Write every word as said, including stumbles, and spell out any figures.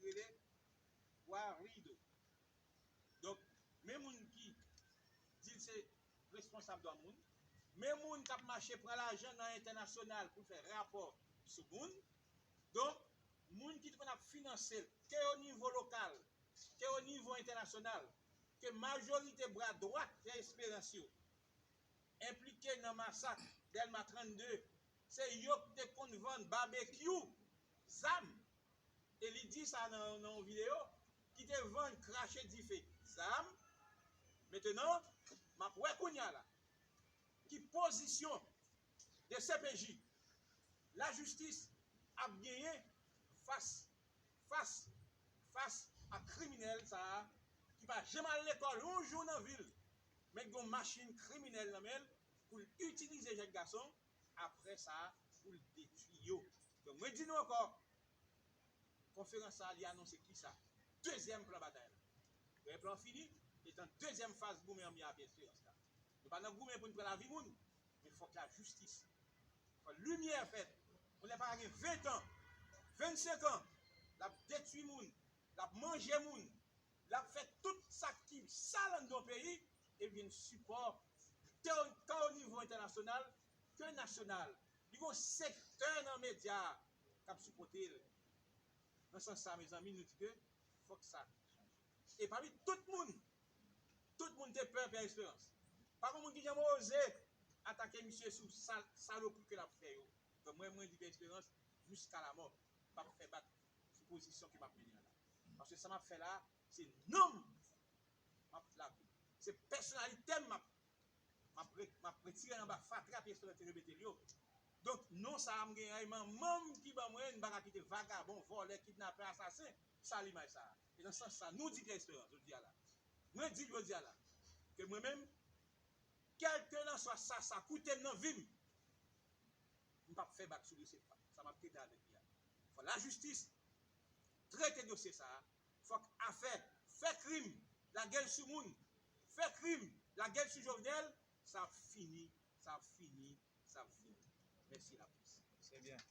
rele Guaidó. Donk, men moun ki di l se responsab dwa moun, men moun k ap mache pran lajan nan entènasyonal pou l fè rapò sou moun. Donk, moun ki konn ap finanse l, ke o nivo lokal, ke o nivo entènasyonal, ke majorite bra dwat Pierre Espérance yo enplike nan masak Dèlma trannde, se yo ki te konn vann Babekyou zam. E li di sa nan, nan yon videyo, ki te vann krache dife zam. Mentenan, m ap wè kounye a la ki pozisyon de C P J, lajistis ap genyen fas, fas, fas a kriminèl sa a ki pa janm al lekòl yon jou nan vi l, men ki gen yon machin kriminèl nan men l pou l itilize jèn gason, apre sa pou l detwi yo. Donk, mwen di nou ankò, konferans sa a, li anonse kisa? Dezyèm plan batay la. Premye plan fini, etan dezyèm faz goumen an mi a Pierre Espérance la. Nou pa nan goumen pou n pran lavi moun, men fòk lajistis. Fòk limyè fèt. Kounye a pa gen ven tan, vennsenk an, l ap detwi moun, l ap manje moun, l ap fè tout sa ki sal anndan yon peyi, e vin sipò, ke, ke o nivo entènasyonal, ke nasyonal. Li gen yon sektè nan medya k ap sipòte l. Nan sans sa, mezanmi, nou di ke fòk sa chanje. E pami tout moun, tout moun te pè Pierre Espérance. Pa gen moun ki janm oze atake misye sou sal-, salopri ke l ap fè yo. Donk, mwen, mwen di Pierre Espérance, jiska lamò, m p ap fè bak sou pozisyon ke m ap mennen an la. Paske sa m ap fè la, se non m m ap lavi. Se pèsonalite m m ap, m ap re-, m ap retire anba fatra Pierre Espérance te mete l yo. Donk, non sa a m gen an, e manman m ki ban mwen, m pa ka kite vagabon, vòlè, kidnapè, asasen, sal imaj sa a. E nan sans sa, nou di Pierre Espérance, jodi a la. Mwen di l jodi a la, ke mwen menm, kèlkelanswa sa, sa koute m nan vi m, m p ap fè bak sou dosye sa, m ap kenbe avèk li a. Fò lajistis trete dosye sa a. Fòk afè fè krim, lage l sou moun, fè krim, lage l sou Jovenel, sa ap fini, sa ap fini, sa ap fini. Mèsi laplis. Se byen.